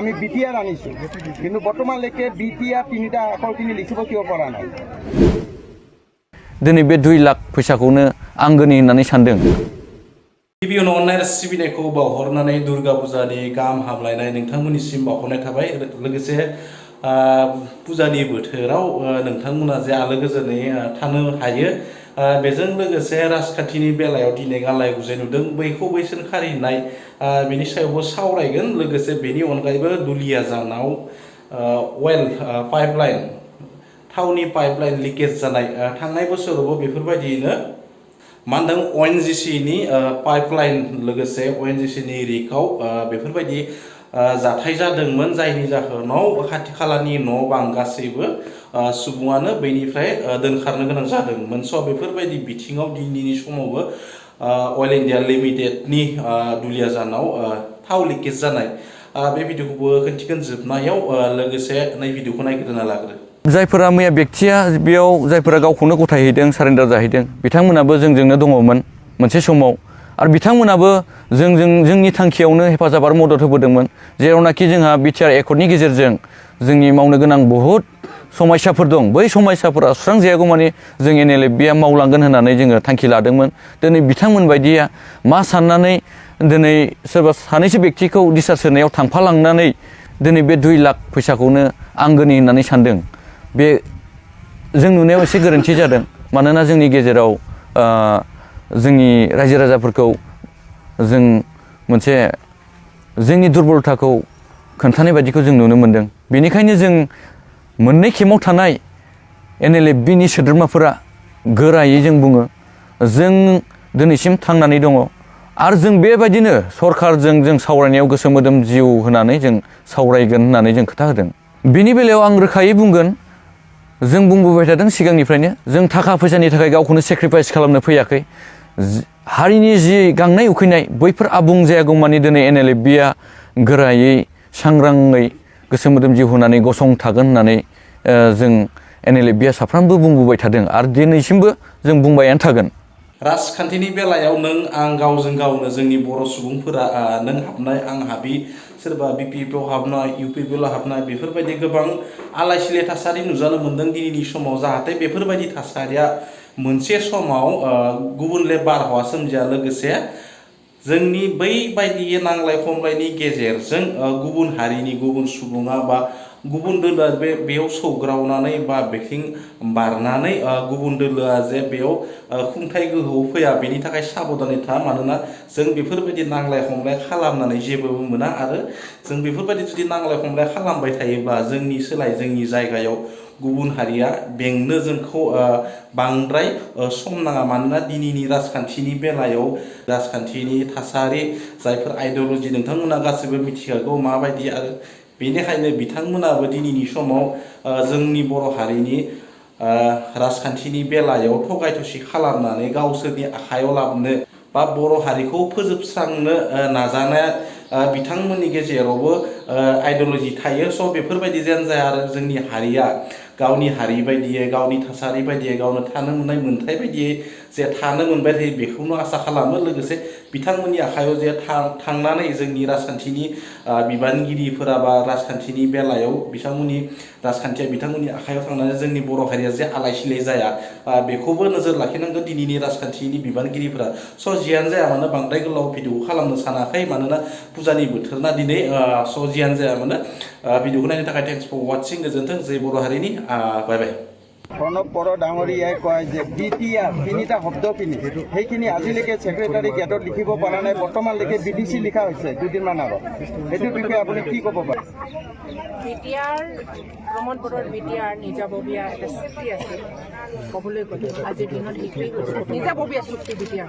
আমি BTR আনিছোঁ কিন্তু বৰ্তমানলৈকে BTR 3টা আখৰখিনি লিখিব কিয় পৰা নাই दिनै बे 2 लाख फैसाखौनो आंगोनि होननानै सानदों गिबियावनो अननाय सिबिनायखौ बावहरनानै दुर्गा फुजानि गाहाम हामलायनाय नोंथांमोननिसिम बावहरनाय थाबाय लोगोसे फुजानि बोथोराव नोंथांमोना जे आलो गोजोनै थानो हायो बेजों लोगोसे राजखान्थिनि बेलायाव दिनै गालाय गुजाय नुदों बैखौ बैसोर खारिनाय बेनि सायावबो सावरायगोन लोगोसे बेनि अनगायैबो दुलियाजानाव अइल पाइपलाइन थावनि पाइपलाइन लिकेज जानाय थांनाय बोसोरावबो बेफोरबायदियैनो मा होनदों ONGC नि पाइपलाइन लोगोसे ONGC नि रिकाव बेफोरबायदि जाथाय जादोंमोन जायनि जाहोनाव खाथि खालानि न' बां गासैबो सुबुङानो बेनिफ्राय दोनखारनो गोनां जादोंमोन स' बेफोरबायदि बिथिङाव दिनैनि समावबो अइल इन्डिया लिमिटेडनि दुलियाजानाव थाव लिकेज जानाय बे भिडिअखौबो खिन्थिगोन जोबनायाव लोगोसे नै भिडिअखौ नायग्रोना लाग्रो जायफोरा मैया व्यक्तिया बेयाव जायफोरा गावखौनो गथायहैदों सारेन्डार जाहैदों बिथांमोनाबो जोंजोंनो दङमोन मोनसे समाव आरो बिथांमोनाबो जोंनि थांखियावनो हेफाजाब आरो मदद होबोदोंमोन जेरावनाखि जोंहा BTR एकर्डनि गेजेरजों जोंनि मावनो गोनां बहुत समस्याफोर दं बै समस्याफोरा सुस्रांजायागौमानि जों NLFBआ मावलांगोन होननानै जोङो थांखि लादोंमोन दिनै बिथांमोन बायदिया मा साननानै दिनै सोरबा सानैसो व्यक्तिखौ डिसचार्ज होनायाव थांफालांनानै दिनै बे 2 लाख फैसाखौनो आंगोनि होननानै सानदों बे जों नुनायाव एसे गोरोन्थि जादों मानोना जोंनि गेजेराव जोंनि रायजो राजाफोरखौ जों मोनसे जोंनि दुर्बलताखौ खोन्थानाय बायदिखौ जों नुनो मोनदों बेनिखायनो जों मोननै खेमाव थानाय NLFBनि सोद्रोमाफोरा गोरायै जों बुङो जों दिनैसिम थांनानै दङ आरो जों बेबायदिनो सरखारजों जों सावरायनायाव गोसो मोदोम जिउ होनानै जों सावरायगोन होननानै जों खोथा होदों बेनि बेलायाव आं रोखायै बुंगोन जों बुंबोबाय थादों सिगांनिफ्रायनो जों थाखा फैसानि थाखाय गावखौनो सेक्रिफाइस खालामनो फैयाखै हारिनि जि गांनाय उखैनाय बैफोर आबुं जायागौमानि दिनै NLFBआ गोरायै सांग्राङै गोसो मोदोम जिउ होनानै गसंथागोन होननानै जों NLFBआ साफ्रोमबो बुंबोबाय थादों आरो दिनैसिमबो जों बुंबायानो थागोन राजखान्थिनि बेलायाव नों आं गावजों गावनो जोंनि बर' सुबुंफोरा नों हाबनाय आं हाबि सोरबा BPPआव हाबनाय UPPआव हाबनाय बेफोरबायदि गोबां आलाय सिलाय थासारि नुजानो मोनदों दिनैनि समाव जाहाथे बेफोरबायदि थासारिया मोनसे समाव गुबुनले बारहावा सोमजिया लोगोसे जोंनि बैबायदि नांलाय खमलायनि गेजेरजों गुबुन हारिनि गुबुन सुबुङा बा गुबुन दोलोआ बेयाव सौग्रावनानै बा बेथिं बारनानै गुबुन दोलोआ जे बेयाव खुंथाय गोहोआव फैया बेनि थाखाय साबधानै था मानोना जों बेफोरबायदि नांलाय खमलाय खालामनानै जेबो मोना आरो जों बेफोरबायदि जुदि नांलाय खमलाय खालामबाय थायोब्ला जोंनि सोलाय जोंनि जायगायाव गुबुन हारिया बेंनो जोंखौ बांद्राय सम नाङा मानोना दिनैनि राजखान्थिनि बेलायाव राजखान्थिनि थासारि जायफोर आइडिअल'जि नोंथांमोना गासैबो मिथिखागौ माबायदि आरो बेनिखायनो बिथांमोनाबो दिनैनि समाव जोंनि बर' हारिनि राजखान्थिनि बेलायाव थगाय थसि खालामनानै गावसोरनि आखायाव लाबोनो बा बर' हारिखौ फोजोबस्रांनो नाजानाया बिथांमोननि गेजेरावबो आइडिअल'जि थायो स' बेफोरबायदि जेन जाया आरो जोंनि हारिया गावनि हारि बायदियै गावनि थासारि बायदियै गावनो थानो मोननाय मोन्थाय बायदियै जे थानो मोनबाय थायो बेखौनो आसा खालामो लोगोसे बिथांमोननि आखायाव जे थांनानै जोंनि राजखान्थिनि बिबानगिरिफोरा बा राजखान्थिनि बेलायाव राजखान्थिया बिथांमोननि आखायाव थांनानै जोंनि बर' हारिया जे आलाय सिलाय जाया बेखौबो नोजोर लाखिनांगोन दिनैनि राजखान्थिनि बिबानगिरिफोरा स' जियानो जाया मानो बांद्राय गोलाव भिडिअखौ खालामनो सानाखै मानोना फुजानि बोथोरना दिनै स' जियानो जाया मानो भिडिअखौ नायनो थाखाय थेंक्स फर वाचिं गोजोन्थों जय बर' हारिनि बाय बाय প্ৰণৱ বড়ো ডাঙৰীয়াই কয় যে BTR 3টা শব্দখিনি সেইখিনি আজিলৈকে ছেক্ৰেটাৰী গেটত লিখিব পৰা নাই বৰ্তমানলৈকে BDC লিখা হৈছে দুদিনমান আগত এইটোৰ বিষয়ে আপুনি কি ক'ব পাৰে BTR প্ৰমোদ বড়োৰ BTR নিজাববীয়া এটা চুক্তি আছিল ক'বলৈ গ'লে আজিৰ দিনত সেইটোৱেই নিজাববীয়া চুক্তি BTR